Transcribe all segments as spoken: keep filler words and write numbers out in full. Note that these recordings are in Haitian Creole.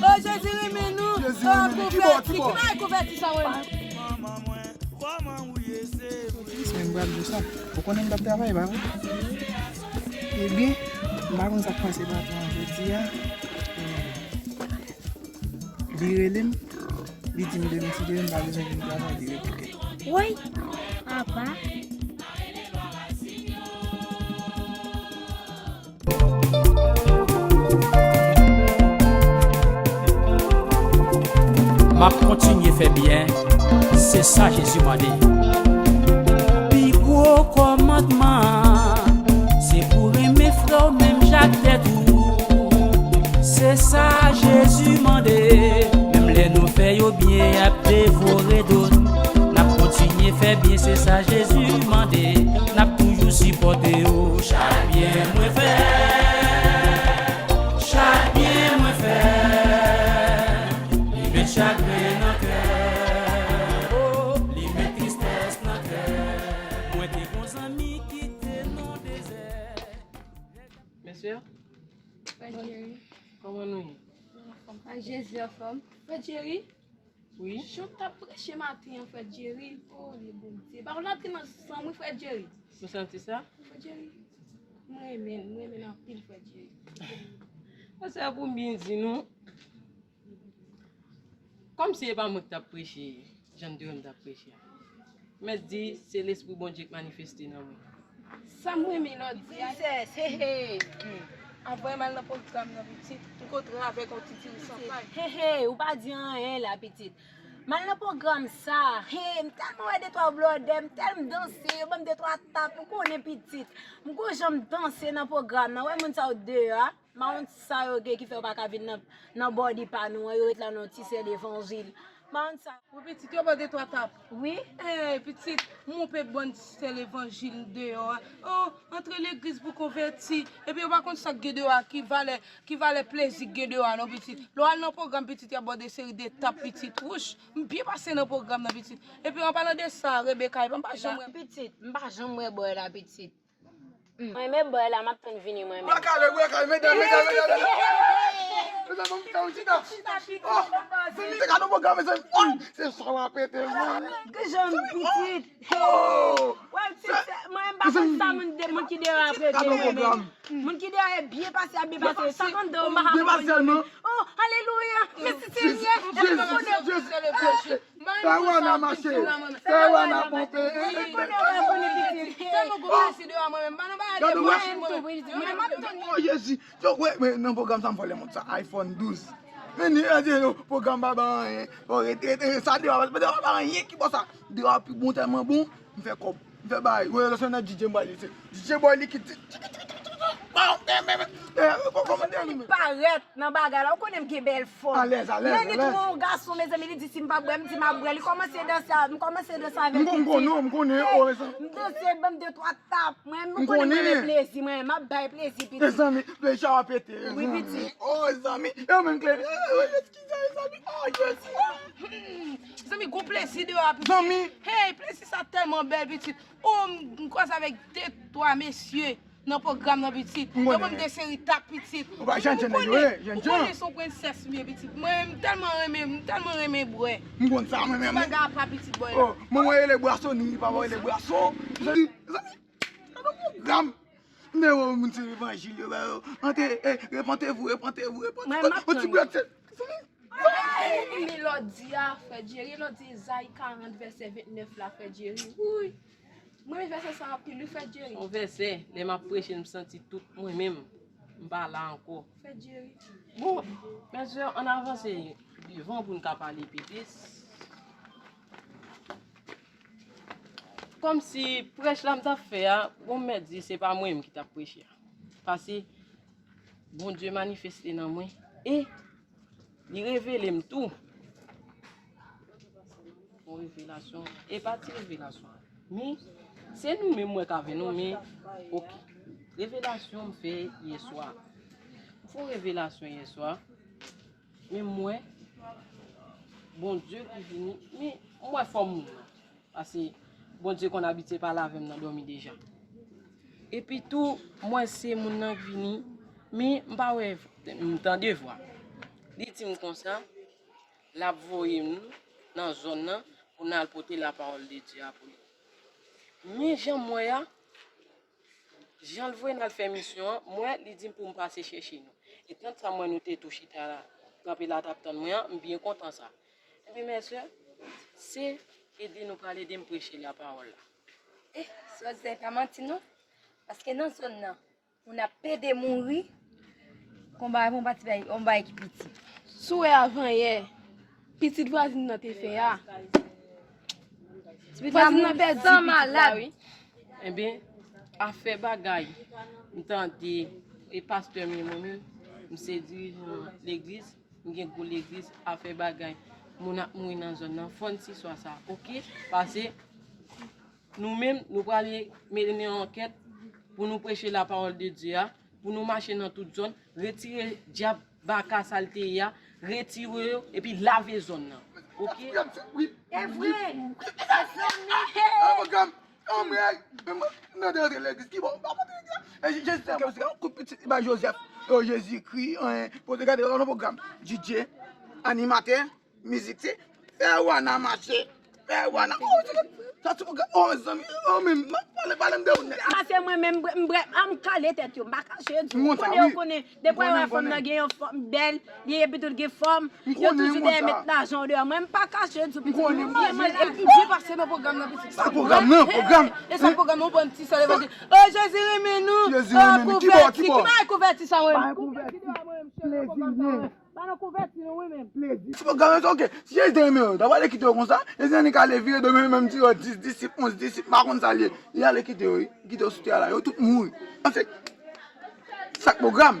Oh, Jezi renmen nou. Jezi renmen nou. Ki bò, ki bò? Ki bò kouvèti sa, wè? Tris, men m pral di w sa. Ou konnen m p ap travay, pa vre? Ebyen, m pa konn sa k pase patwon an jodi a. Li rele m, li di m demen, si demen m pa bezwen vin travay, li rekoupe. Woy! Apa! M ap kontinye fè byen, se sa Jezi mande. Pi gwo kòmandman an, se pou renmen frè w menm jan ak tèt ou. Se sa Jezi mande. Menm lè nou fè yo byen, y ap devore do n. N ap kontinye fè byen, se sa Jezi mande. N ap toujou sipòte yo. Chak byen mwen fè, chak byen mwen fè, li met chagren nan kè, oh, li met tristès nan kè. Mwen te gon zanmi ki te nan dezè. Mesye, Frè Jerry. Kòman nou ye? Anfòm. Ak Jezi anfòm. Frè Jerry? Wi. Jan w t ap preche maten an, Frè Jerry, o le Bondye. Ba w antre nan san m, wi, Frè Jerry. Ou santi sa? Frè Jerry, mwen renmen, mwen renmen anpil, Frè Jerry. Sa se pou m byen di nou. Kòmsi e pa mwen ki t ap preche, jan m te wè m t ap preche a. Mèt di, se Lespri Bondye k manifeste nan mwen. Sa m renmen lòt di a. Princess, he, he. Hmm. Anvan m al nan pwogram nan, pitit, m kontre avèk yon ti timoun san pay. He, he, ou pa di anyen la, pitit. M al nan pwogram sa, he, m tèlman wè de twa blòdè, m tèlman danse, yo ban m de twa tap, ou konnen, pitit. M gon jan m danse nan pwogram nan, wè moun sa yo deyò a. Mawon sa yo gen ki fè yo pa ka vin nan, nan bòdi pa nou an, yo ret la nan ti sè levanjil. Mawon sa. Wi, pitit, yo ba de twa tap. Wi. Ey, pitit, monpe bon ti sè levanjil deyò a. Oh, antre legliz pou konvèti. Epi yo pa konn sa k gen deyò a, ki valè, ki valè plezi k gen deyò a, non, pitit. Lè w al nan pwogram, pitit, y ap ba w de seri de tap, pitit. Wouch, m byen pase nan pwogram nan, pitit. Epi, an palan de sa, Rebeka, epi m pa janm wè. Pitit, m pa janm wè bòy la, pitit. Mwen menm bòy la, m ap tann vini mwen menm. Bwa kale, bwa kale, medam, medam, medam, medam. Medam, ban m fè yon chita. Oh, se li te ka nan pwogram, mezanmi. Oh, se sa w ap pete, mwen. Ki jan pitit? Oh, wè, pitit, mwen m pa konn sa moun de, moun ki deyò ap rete, mwen menm. Moun ki deyò e byen pase, ap byen pase. Sa konn de, m pa ka konprann. Oh, alelouya. Mèsi, Senyè. Jezi, Jezi, Jezi. Fè wè n a mache. Fè wè n a ponpe. Tèlman gwo plezi deyò a mwen menm. Pa nan bagay de mwen menm. Oh, Jezi. Yo, wè, men nan pwogram sa m fè lè mont sa iPhone douz. Men ni a di yo, pwogram pa ba anyen. Bon, rete, rete, sa deyò, deyò pa ba anyen ki bon sa. Deyò pi bon, tèlman bon. M fè kòb. M fè bay. Wè, lè se nan D J m pral li se. D J boy li ki di. Kòmante a li menm. Parèt nan bagay la, ou konnen m gen bèl fòm. Alèz, alèz, alèz. Men li twò yon gason, mezanmi, li di si m pa bwè, m di m ap bwè. Li kòmanse danse, m kòmanse danse avèk li. M konnen, m konnen, oh, mezanmi. M danse, ban m de twa tap. Mwen, m konnen m renmen plezi, mwen, m ap bay plezi, pitit. Mezanmi, plezi a pete. Wi, pitit. Oh, mezanmi, yo menm klere. Oh, eskize, mezanmi. Oh, Jezi. Mezanmi, gon plezi deyò a, pitit. Zanmi. Hey, plezi sa tèlman bèl, pitit. Oh, m, m kwaze avèk de twa mesye nan pwogram nan, pitit. Yo ban m de seri tap, pitit. Ou pa jèn jèn nèg yo ye, jèn jan. Ou konnen se yon prensès m ye, pitit. Mwen, m tèlman renmen, m tèlman renmen bwè. M konn sa, mwen menm. Ti bagay apa, pitit bwè la. Oh, manman rele bwason, ni papa rele bwason. Zanmi, zanmi, gade pwogram. M te wè moun se levanjil yo ba yo. Antre, eh, repentez-vous, repentez-vous, repentez-vous. Yon ti bwè, se, zanmi. Wi, lòdi a, frè Jerry, lòdi Ezayi karant, vèsè ventnèf la, frè Jerry. Wi. Mwen renmen vèsè sa anpil, wi, frè Jerry. Se yon vèsè, lè m ap preche, m santi tout mwen menm, m pa la ankò. Frè Jerry. Bon, mèsyè, ann avanse devan pou n ka pale pi plis. Kòmsi prèch la m t ap fè a, bon, m mèt di se pa mwen menm ki t ap preche a. Pase Bondye manifeste nan mwen e li revele m tou. Bon revelasyon, e pa ti revelasyon. Men, se nou menm mwen k avè nou, men, oke. Revelasyon m fè yè swa. M fè yon revelasyon yè swa. Men m wè Bondye ki vini, men m wè fòm moun nan. Pase Bondye konn abitye pale avè m nan dòmi deja. Epi tou, m wè se moun nan k vini, men m pa wè, m tande vwa. Li di m konsa, l ap voye m nan zòn nan pou n al pote lapawòl de Dye a pou li. Men jan m wè a, jan l voye n al fè misyon an, m wè li di m pou m pase chèche nou. E tan sa m wè nou te tou chita la, kanpe la t ap tann mwen an, m byen kontan sa. Ebyen, mèsyè, se ede nou pral ede m preche lapawòl la. Eh, sòsyè, pa manti non. Paske nan zòn nan, moun ap pede mouri. Konba yon pati bay, yon bay ki piti. Si w wè avanyè, pitit vwazin nan te fè a. Vwazin nan pèdi pitit la, wi. Ebyen, afè bagay, m tande, e pastè m ye mwen menm, m se dirijan legliz, m gen gwo legliz, afè bagay, moun ap mouri nan zòn nan, fò n siswa sa, oke? Pase, nou menm, nou prale mennen yon ankèt pou nou preche lapawòl de Dye a, pou nou mache nan tout zòn, retire dyab baka sa l te ye a, retire yo, epi lave zòn nan. Oke? E vre! Mezanmi! Hey! Anmwey! Mwen te antre legliz, ki bò? Mwen pa antre legliz. E Jezi fè mwen se yon kout pitit li bay Jozèf. Yo, Jezikri, anyen. Poze gade nan pwogram. D J, animatè, mizik, se fè wana mache. Fè wana. Oh, sa ti pwogram. Oh, mezanmi. Oh, men, pale, pale m de ou nèt. Pase mwen menm, m brè, m kale tèt yo. M pa kache di w. Konnen yo konnen. Depi yo wè fanm nan gen yon fòm bèl, li epi tou l gen fòm. Yo toujou dèyè met lajan deyò. Mwen, m pa kache di w, pitit. M byen manje epi byen pase nan pwogram nan, pitit. Sa pwogram nan, pwogram. E sa pwogram, yon bon ti sè levanjil. Oh, Jezi renmen nou. Jezi renmen nou. Ki bò, ki bò? Ki bagay kouvèti sa, mwen? Kouvèti deyò, mwen, m cheri nan pwogram sa, mwen. Pa nan kouvèti nou, wi, menm. Plezi. Ti pwogram nan, oke. Si Jezi te renmen yo, ta pral kite yo konsa. Jezi annik ale vire do, men menm ti yo, dis disip, onz disip, m pa konn sa l ye. Li ale kite yo, wi. Kite yo sou tè a la. Yo tout mouri. Sa k pwogram.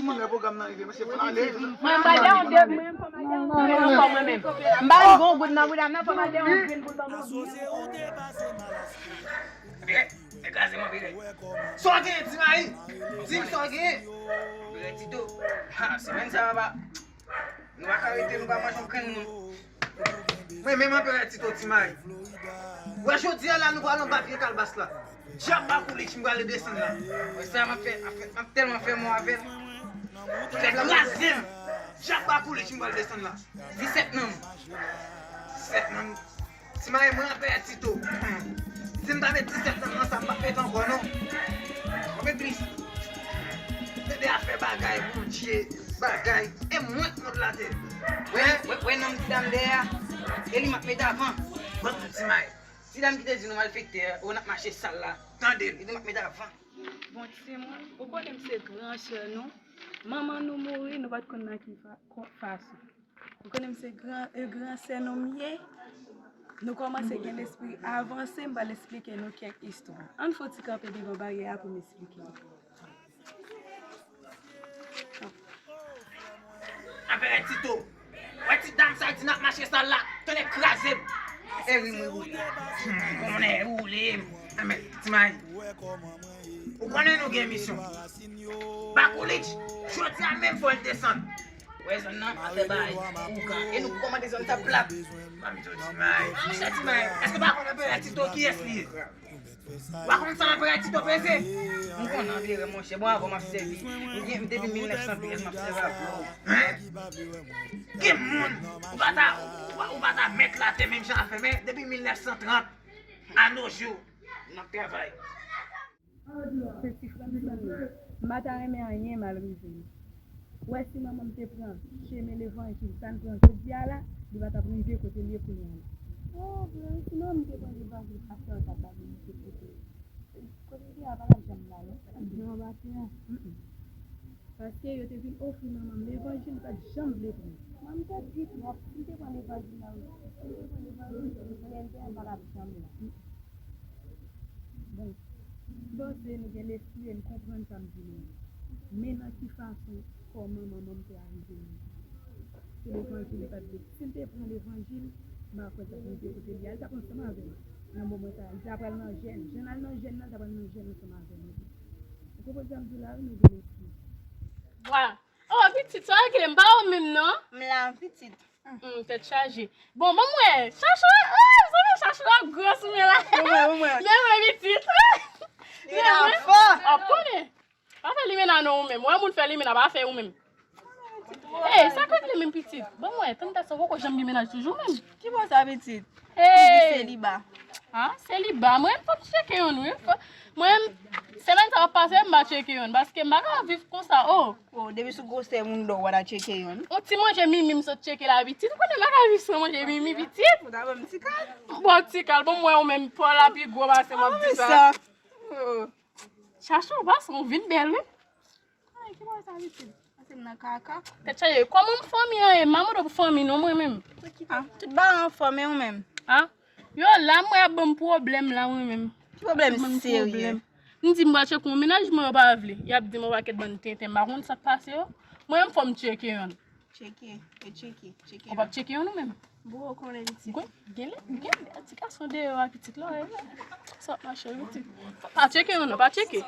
Mwen, m pral dèyè yon de, mwen, m pral dèyè yon grenn pou mwen menm. M pral gen yon goud nan bouda m nan, fò m al dèyè yon grenn pou l ban mwen. Anperè, e kraze m, Anperè. Sa w gen, Ti Mayi? Di m sa w gen. Anperè Tito. Ha, semèn sa a, papa. Nou pa ka rete, nou pa manje yon grenn moun. Mwen menm, Anperè Tito, Ti Mayi. Wè, jodi a la, nou pral anba pye kalbas la. Djab Bakoulich, m prale desann la. Wè sa m ap fè, m ap fè, m ap tèlman fè mò avè l. Fè kraze m. Djab Bakoulich, m pral desann la. Disèt nonm. Disèt nonm. Ti Mayi, mwen, Anperè Tito. Si m t ap met disèt nonm nan sa, m p ap met ankò, non. Mwen met plis. Tande afè bagay, Bondye, bagay. E mwen k mond latè. Wè, wè, wè nonm ti dam dèyè a. E li m ap met avan. Bon, Ti Mayi. Ti dam ki te di nou malfektè, ou n ap mache sal la. Tande l. Li di m ap met avan. Bon, timoun, ou konnen m se gran sè nou. Manman nou mouri, nou pa t konn nan ki fa-, ko-, fason. Ou konnen m se gran, e gran sè nou m ye. Nou kòmanse gen lespri avanse, m pral esplike nou kèk istwa. Ann fè yon ti kanpe devan baryè a pou m esplike nou. Anperè Tito, wè ti dam sa di n ap mache sal la, tonnè kraze m. E ri m wi bout la. Hmm, konnen woule m. Anben, Ti Mayi. Ou konnen nou gen misyon. Bakoulich, jodi a menm fò l desann. Wè zòn nan, afè bay, ougan. E nou kòmande zòn sa plat. Mami Ti Mayi. Monchè Ti Mayi, èske w pa konnen Anperè Tito kiyès li ye? Ou pa konn sa Anperè Tito peze? M konnen Anperè, monchè. Bon, avè w m ap sèvi. M gen, depi mil nèf san trèz m ap sèvi avè w. Hein? Gen moun, ou pa ta, ou pa, ou pa ta mèt latè menm jan avè m, men depi mil nèf san trant, a nos jours, n ap travay. Se ti frè m sèlman. M pa ta renmen anyen mal rive l. Ou wè si manman m te pran chemen levanjil, sa n pran jodi a la, li pa t ap rive kote l ye kounye a la. O, frè m, si manman m te pran levanjil, pastè an t ap ba nou misye kote. Kote l te a pa t ap janm la, non. Jan w ap ap la. Mm, mm. Paske yo te vin ofri manman m levanjil, li pa t janm vle pran. Manman m te di twòp, si m te pran levanjil la, wi. Si m te pran levanjil, kounye a m te a pa t ap janm la. Bon, m panse nou gen lespri e n konprann sa m di nou an. Men nan ki fason, kòman manman m te arive la. Se levanjil li pa t vle. Si l te pran levanjil, m pa kwè l t ap rive kote l ye a. Li t ap ansanm avè m. Nan moman sa a, li ta pral nan jèn. Jan l al nan jèn nan, l ta pral nan jèn ansanm avè m. Ou konprann sa m di w la, wi, nou gen lespri. Wa. O, pitit, sa w rekile m pa ou menm, non? M la, pitit. Hmm, tèt chaje. Bon, ban m wè. Chache, o, mezanmi, chache ap gwo sou mwen la. Ban m wè, ban m wè. Men mwen, pitit. Li la fò. Ap konnen. Pa fè limena non ou menm. Wè moun fè limena, pa fè ou menm. Ey, sa k regle menm pitit? Bon, mwen, tann dat sa, ou poko janm gen mennaj toujou menm. Ki bò sa, pitit? Ey! Seliba. Ha? Seliba? Mwen, fò m tcheke youn, wi. Fò, mwen, Semèn sa w ap pase, m pa tcheke youn, paske m pa ka viv konsa, oh. Oh, depi sou gwosè moun dò, w pa ta tcheke youn. On ti manje mimi m sot tcheke la, pitit. Ou konnen m pa ka viv san manje mimi, pitit. Ou ta ban m ti kal. Bon, ti kal, bon, mwen, ou menm, pa w la pi gwo pase m ap di sa. Oh. Chachou, ou pa son vin bèl, wi. Ay, ki bò sa, pitit? Pase m nan kaka. Tèt chaje, kòman fanmi an ye? M pa mande w pou fanmi non, mwen menm. Ah, tout bagay anfòm, e ou menm? Ah, yo la, mwen ap ban m pwoblèm la, mwen menm. Ki pwoblèm serye? M di m pral tcheke yon mennaj, mwen yo pa vle. Y ap di m yon pakèt bann tenten, m pa konn sa k pase yo. Mwen menm fò m tcheke youn. Tcheke, e tcheke, tcheke. Ou p ap tcheke youn ou menm? Bon, ou konnen pitit. Gwe, gen lè, gen lè, ti gason deyò a pitit la, e. Sa ap mache, pitit. Pa tcheke youn non, pa tcheke.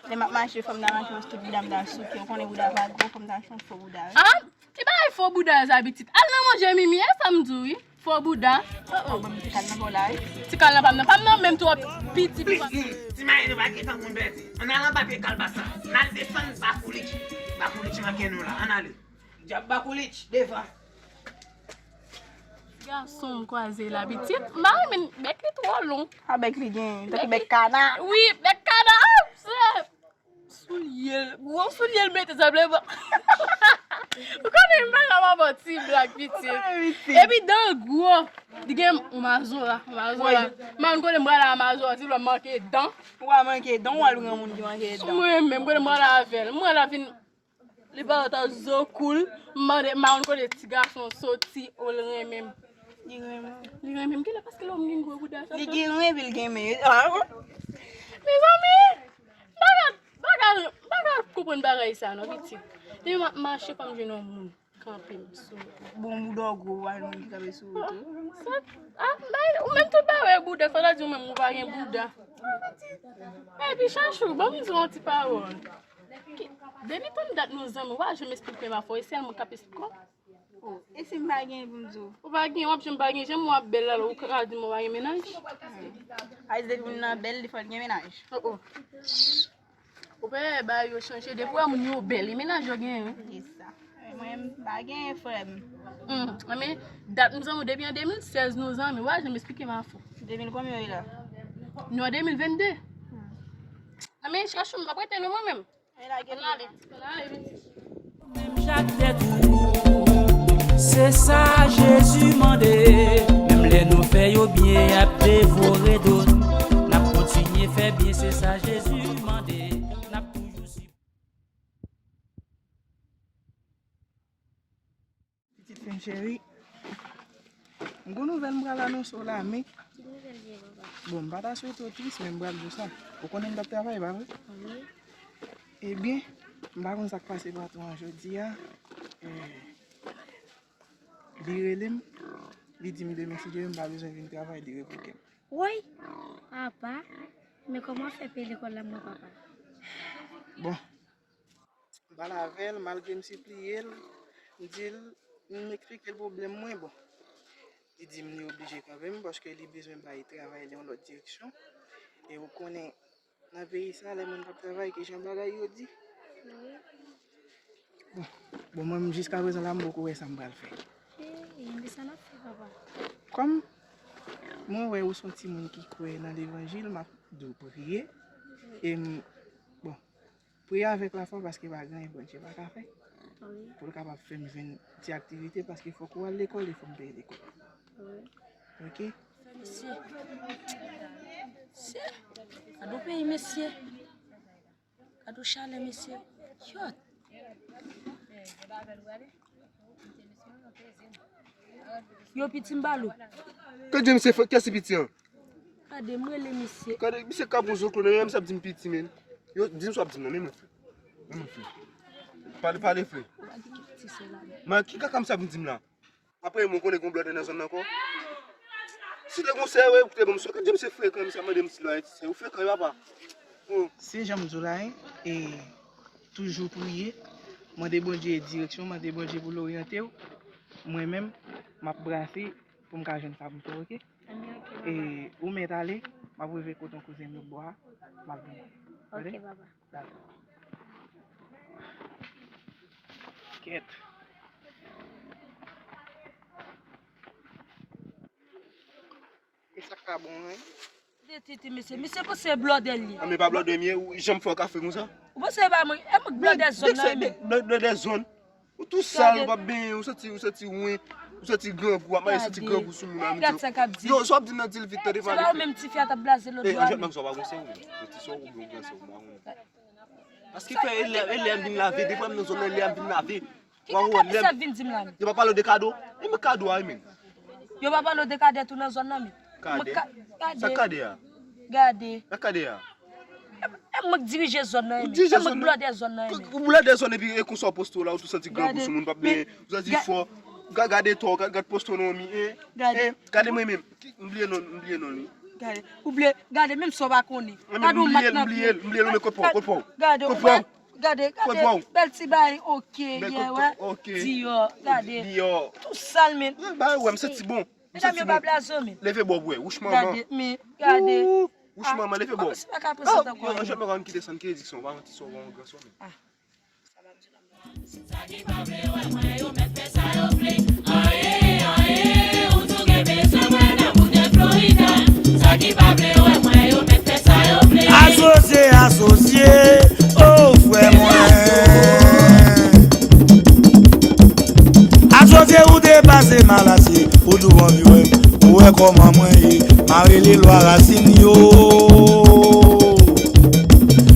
Lè m ap mache, fò m ta mache yon tout bouda m ta souke. Ou konnen bouda pa gwo, fò m ta mache yon fo bouda, wi. Ah, ki bagay fo bouda sa, pitit? Al nan manje mimi, e sa m di w, wi. Fo bouda. Oh, oh. Bon, ti kal nan pa w la, wi. Ti kal nan pa m nan. Pa m nan menm twò piti pou pa. Ti mayi nou pa gen tan moun pèdi. Ann al anba pye kalbas la. N al desann Bakoulich. Bakoulich manke nou la. Ann ale. Dyab Bakoulich, devan. Gason m kwaze la, pitit. M pa renmen bèk li twò long. A bèk li gen, tankou bèk kana. Wi, bèk kana. Ah, se soulye l. Gwo soulye l mete sa vle bon. Ou konnen m pa ka pa fè ti blag, pitit. Epi dan gwo. Li gen yon mazora, mazora. M pa konn kote m prale a mazora, si l manke dan. Ou a manke dan, ou al pran moun ki manke dan. Mwen menm, kote m prale avè l. Mwen la vin Li pa ta zo koul, m mande, m pa konn kote ti gason soti, o l renmen m. Li renmen w. Li renmen m, genlè paske lè w vin gwo bouda sa. Li gen renmen, li gen men. Ah. Mezanmi, m pa ka, m pa ka, m pa ka konprann bagay sa non, pitit. Depi m ap mache, fò m jwenn yon moun kanpe m sou. Bon, bouda w gwo, w pa jwenn moun ki kanpe sou ou tou. Sa, ah, bay, ou menm tout bagay bouda, sa vle di ou menm ou pa gen bouda. Epi Chachou, ban m di w yon ti pawòl. Ki, depi tann dat nou zanmi, w pa janm esplike m afè w, e sèl mwen k ap esplike w. Oh, e si m pa gen pou m di w? Ou pa gen, w ap janm pa gen, janm w ap bèl la, ou ka di m ou pa gen mennaj? A, depi moun nan bèl, li fò l gen mennaj. Oh, oh. Ou pa wè bagay yo chanje, depi w wè moun yo bèl, e mennaj yo genyen, wi. Se sa. Mwen, m pa gen frè m. Hmm, men dat m zanmi w depi an de mil sèz nou zanmi, w pa janm esplike m afè w. De mil konbyen w ye la? Nou an de mil venn de. Hmm. Men Chachou, m p ap rete non mwen menm. Ann ale, ann ale, pitit. Menm jak tèt ou. Se sa Jezi mande. Menm lè nou fè yo byen, y ap devore dot. N ap kontinye fè byen, se sa Jezi mande. N ap toujou sipòte. Pitit fen cheri, m gon nouvèl m pral anonse w la, men. Ki nouvèl gen, papa? Bon, m pa ta swete w tris, men m pral di w sa. Ou konnen m t ap travay, pa vre? Wi. Ebyen, m pa konn sa k pase patwon an jodi a. Eh, li rele m, li di m demen, si Dye vle, m pa bezwen vin travay, li revoke m. Woy! Papa, men kòman w fè peye lekòl la, mwen, papa? Bon, m pale avè l, malgre m sipliye l, m di l, m eksplike l pwoblèm mwen, bon. Li di m li oblije kanpe m, paske li bezwen bay travay li yon lòt direksyon. E ou konnen, nan peyi sa, lè moun p ap travay, ki jan bagay yo di? Wi. Bon, bon, mwen, jiskaprezan la, m poko wè sa m pral fè. E, e, men sa n ap fè, papa. Kòm mwen wè ou se yon timoun ki kwè nan levanjil, m ap di w priye. E m, bon, priye avèk lafwa paske pa gen anyen Bondye pa ka fè. Wi. Pou l kapab fè m jwenn ti aktivite paske fòk ou al lekòl e fò m peye lekòl. Wi. Oke? Mesye. Mesye. Gade yon peyi, mesye. Gade yon chalè, mesye. Kyòt. Yo, piti m balo. Gade misye fè, kiyès ki piti an? Gade, m rele misye. Gade, misye ka bon zo klo nan men, misye ap di m piti, men. Yo, di m sa w ap di m nan, men mwen fè. Men mwen fè. Pale, pale, frè. Mwen, ki kaka misye ap vin di m la? Apre, mwen konnen gon blòdè nan zòn nan ankò. Si te gon sè, wi, ou te ban m sè. Gade misye frekan, misye ap mande m si lwa, se ou frekan, wi, papa. Bon. Se jan m di w la, wi, e toujou priye, mande Bondye direksyon, mande Bondye pou l oryante w. Mwen menm, m ap brase pou m ka jwenn sa pou m fè, oke? Anben, oke, papa. E ou mèt ale, m ap rive kote yon kouzen m nan bò a, m ap vini. Tande? Oke, papa. Dakò. Kèt. E sa k pa bon an, wi. Tete, mesye, misye panse blòdè l ye. A, men pa blòdè m ye, ou janm fè yon kafe konsa? Ou panse e pa mwen, e mwen k blòdè zòn nan, e men. Blòdè zòn. Ou tou sal, ou pa benyen, ou santi, ou santi wen, ou santi grangou, ap mache santi grangou sou moun nan. Gad sa k ap di. Yo, sa w ap di m nan, di l vit, tande pale. Se pa ou menm tifi a t ap blaze lòt bò a, men. Yon jèt nèg sa w pa gon sèwo, men. Yon ti sèwo, ou gen gran sèwo, mwen. Sa ki fè e lè, e lè m vin lave, defwa m nan zòn nan, e lè m vin lave. Ki kaka misye ap vin di m la, men? Yo pa pale w de kado? E men kado a, men. Yo pa pale w de kadè tou nan zòn nan, men? Kadè? Sa kadè a? Gade. Sa kadè a? E mwen k dirije zòn nan, men. E mwen k blòdè zòn nan, men. Ou blòdè zòn epi e konsa w poste w la, ou tou santi grangou sou moun, p ap benyen, ou santi fò. Gade to, gade poste w nan mi, en. Gade mwen menm. M bliye non, m bliye non li. Gade, ou bliye, gade, menm sa w pa konnen. Gade yon mak nan pye. M bliye l, m bliye l, men kote pa w, kote pa w? Gade, gade, gade, bèl ti bagay, oke, yè, wè. Diyò, gade. Tou sal, men. Bagay, wè, m santi bon. Medam yo pa blaze w, men. Leve bò, wè, wouch manman. Gade, men, gade. Wouch manman, leve bò. Ou pa ka prezante ankò, men. Yon jèt mwen ki desann, ki edisyon, pa yon ti sò, pa yon gran sò, men. Sa ki pa vle wè mwen, yo mèt fè sa yo vle. Anyen, anyen, ou tou gen bezwen mwen nan boudè Florida. Sa ki pa vle wè mwen, yo mèt fè sa yo vle. Asosye, asosye, o frè mwen. Asosye, ou te pase mal ase, ou tou anvi wè m. Ou wè kòman mwen ye, m a rele lwa rasin yo.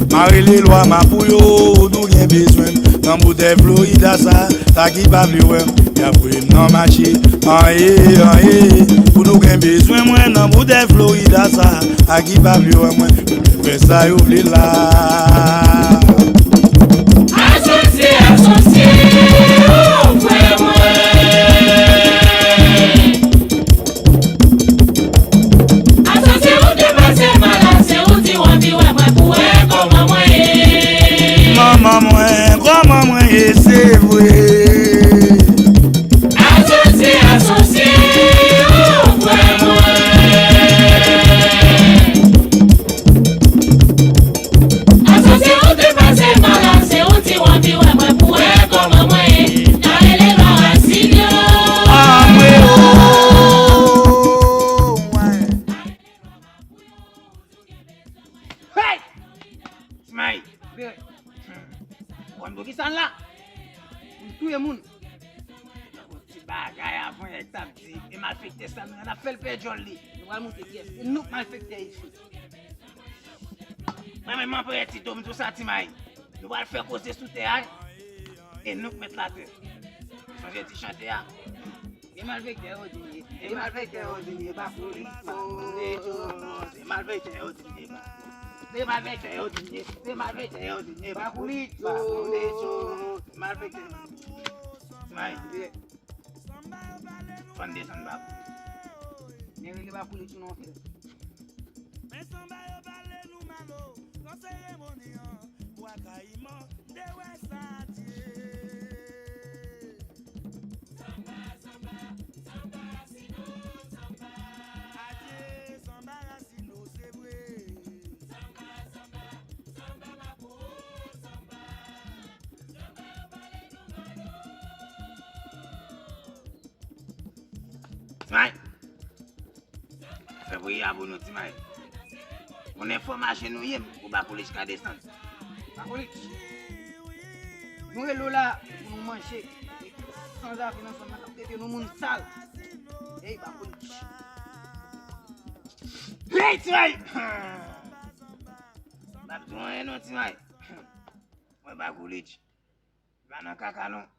M a rele lwa mapou yo, ou tou gen bezwen m. Nan boutèy Florida sa, sa ki pa vle wè m, y ap voye m nan mache. Anyen, anyen, ou tou gen bezwen mwen. Nan boutèy Florida sa, sa ki pa vle wè mwen, fè sa yo vle la. Asosye, asosye, o frè mwen. Asosye, ou te pase mal ase, ou di w anvi wè mwen pou wè kòman mwen ye. Manman mwen, kòman mwen ye, se vre. Asosye, asosye, o frè mwen. Asosye, ou te pase mal ase, ou di w anvi wè mwen pou wè kòman mwen ye. N a rele lwa rasin yo. Anmwe o, mwen. Hey! Smay! Konn poukisa n la? Pou n touye moun. Ti bagay a ponyèt t ap di, e malfektè sa, nou, n ap fè l pè djòl li. Nou pral montre kiyès. E nou k malfektè isit. Mwen menm, m ap prè Tito, m tou sa Ti May. Nou pral fè koze sou tè a, e nou k mèt latè. Sonje ti chante a. E malfektè yo di n ye. E malfektè yo di n ye. Bakolit, bakolit, e malfektè yo di n ye. E malfektè yo di n ye. E malfektè yo di n ye. Bakolit, bakolit, e malfektè. Ti May. Fò n desann Bakolit. Men rele Bakolit tou non, frè. Men sanba yo pale nou mal o, nan seremoni an, bwa kayiman, de wè sa Adye. Sanba, sanba, sanba, sino, sanba. Adye, sanba, sino, se vre. Sanba, sanba, sanba, Bakolit, sanba. Ti May. Fè priye a pou nou, Ti May. Yon enfòmasyon nou ye, pou Bakolit ka desann. Bakolit. Nou rele w la pou nou manje. Sanzave nan zòn nan k ap trete nou moun sal. Ey, Bakolit. Ey, Ti May. M ap di w anyen non, Ti May. Mwen Bakolit. Pa nan kaka non.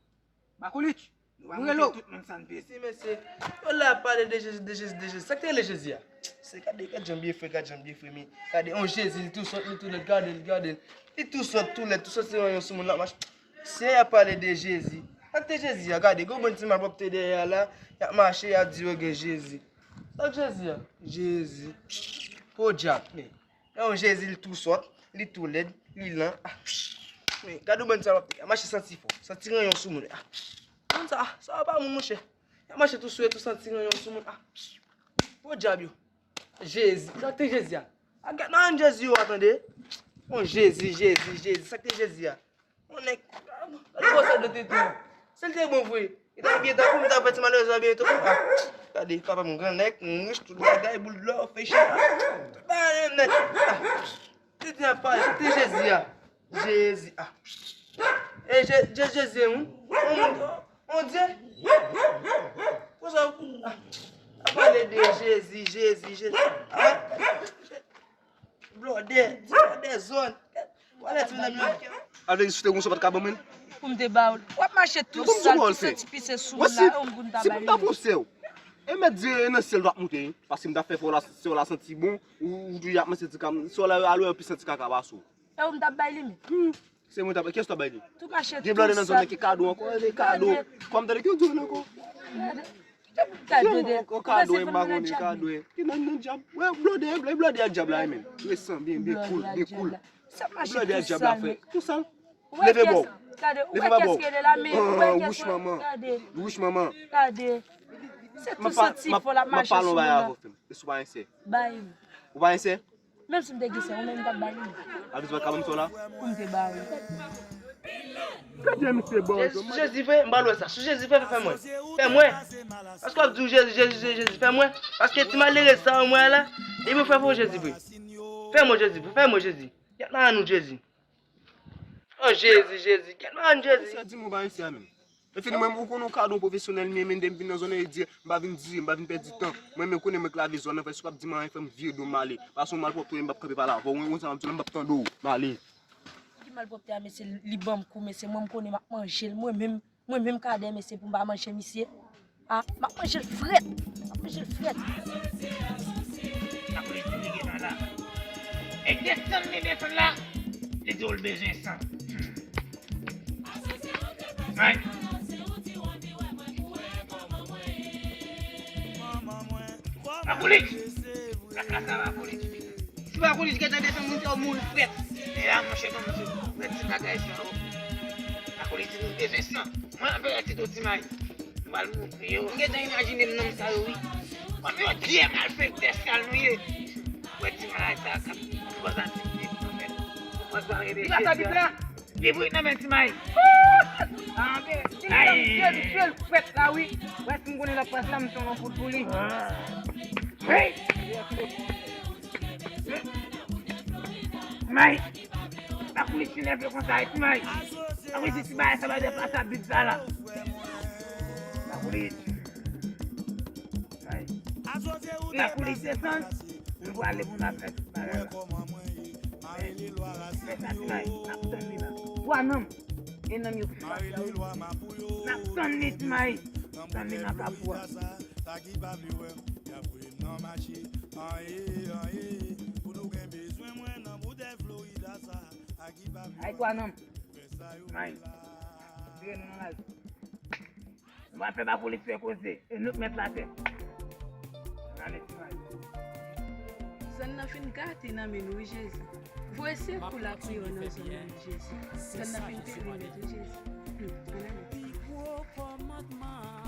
Bakolit, nou rele w. Tout moun sa n peye. Si, mesye. Yo la ap pale de Jezi, de Jezi, de Jezi. Sa k te rele Jezi a? Se gade, gade jan byen fre, gade jan byen fre, men. Gade, on Jezi, li tou sòt, li tou lèd, gade l, gade l. Li tou sòt, tou lèd, tou sòt, se yon sou moun la mache. Se y ap pale de Jezi. Sa k te Jezi a? Gade, gon bann ti malpwòpte dèyè a la, y ap mache, y ap di yo gen Jezi. Sa k Jezi a? Jezi. Podyab, men. Yon Jezi, li tou sòt, li tou lèd, li lan. Ah, men, gade yon bann sa w ap mache santi fò, santi ranyon sou moun. Ah, moun sa, ah, sa yo pa moun, monchè. Y ap mache tou swe, tou santi ranyon sou moun. Ah, podyab yo. Jezi, sa k te Jezi a? Ah, gad, nan Jezi yo a, tande. Bon, Jezi, Jezi, Jezi, sa k te Jezi a? Yon nèg, gade kòman sa dwe te tou. Se l te bon vre. Li ta byen tankou m ta fè ti malere sa byen tou. Ah, gade, papa m gran nèg, m rich, tout bagay, boul dlo, fashion. Ah, tout bagay nèt. Ah, se te apa, se te Jezi a. Jezi a. E Je- Je- Jezi, wi. On moun, on Dye. Konsa, ah, a pale de Jezi, Jezi, Jezi. Ah, blòdè, blòdè zòn. Wale ti nan mwen. Avèk si te gon sou pa t ka ban mwen. Pou m te ba w. W ap mache tou sal, tou santi pise sou w la, e w pou m ta bay li. Si pou m ta pran sè w. E mèt di e nan syèl w ap moute, wi. Paske m ta fè fè w la, sè w la santi bon, ou, ou toujou ap manti ti kam, sè w la alwe pi santi kaka pa sou. E ou m t ap bay li menm. Hmm. Se mwen t ap, kiyès w t ap bay li? Tou mache tou sal. Gen blòdè nan zòn nan ki kado ankò, e kado. Kòm tande ki w di w ankò. Gade, gade, gade. Kado, e m pa konnen kado, e. Ki nan, nan dyab. Wè, blòdè, blòdè, blòdè a dyab la, e menm. Resan, byen, byen cool, byen cool. Blòdè a dyab la, frè. Tou sal. Leve bò w. Leve bò w. Wouch manman. Wouch manman. Gade. Se tou santi fò l ap mache sou moun nan. Mwen pa yon bagay avè w, frè m. E si w pa gen sè? Bay li. Ou pa gen sè? Menm si m te gen sè, ou menm m t ap bay li. Avis pa ka ban m sè w la? Pou m te ba ou. Gade misye bò. Jezi, sou Jezi vre, m pa lwe sa. Sou Jezi vre, fè mwen. Fè mwen. Paske w ap di w Jezi, Jezi, Jezi, Jezi, fè mwen. Paske ti malere sa an mwen la, li pou fè pou Jezi vre. Fè mwen Jezi vre, fè mwen Jezi. Gèt nan nou Jezi. Oh Jezi, Jezi, gèt nan Jezi. Sa di mwen pa gen sè a menm. E fini mwen, ou konnen w ka don pwofesyonèl, men men depi m vin nan zòn nan, e di, m pa vin di, m pa vin pèdi tan. Mwen menm konnen mwen k lave zòn nan, fè si w p ap di m anyen, fè m vire do m ale. Paske w malpwòpte, m p ap kanpe pale avè w, mwen konn sa m ap di w la, m p ap tande w. M ale. Ki malpwòpte a, mesye, li ban m kou, mesye, mwen m konnen m ap manje l, mwen menm, mwen menm Kadè, mesye, pou m pa manje misye. Ah, m ap manje l frèt. M ap manje l frèt. Sa pou li di li gen nan la. E desann li desann la, li di w l bezwen san. May. Makoulitch. Sa ka sa Makoulitch. Si Makoulitch gentan desann moun sa yo mouri frèt. E la monchè, non, monchè, frèt ti bagay sa yo. Makoulitch di nou bezwen san. Mwen anpè ti do ti may. M pral montre yo. M gentan imajine m nonm sa yo wi. Kòm yo di e malfektè sal nou ye. Wè ti malay sa k ap pran zantim de kanmèm. Ou pran swa rele Jezi. Li brit nan men ti may. Anbe. Li menm vye vye l frèt la wi. Wè si m konnen l ap pran slam se yon kout pou li. Hey! May! Makoulitch ki nève konsa, e ti may. Makoulitch ti bagay sa bay de plas a bib sa la. Makoulitch. May. Makoulitch desann. Nou pral ale pou n ap fè tout bagay la. Men sa ti may, n ap tann li la. Twa nonm. E nonm yo ki pase a wi. N ap tann li ti may. Tann li nan kapou a. Sa ki pa vle wè m, y ap voye m nan mache. Anyen, anyen, pou nou gen bezwen mwen nan boutèy Florida sa. Sa ki pa vle wè m, fè sa yo vle la. Ay, kwa nonm. May. Vire nou nan laj. Nou pa fè Makoulitch fè koze. E nou k mèt latè. Ale, ti may. Zòn nan fin gate nan men nou, wi, Jezi. Voye sekou lapriyè w nan zòn nan, wi, Jezi. Zòn nan fin tèmine, wi, Jezi. Hmm, ann ale. Pi gwo kòmandman.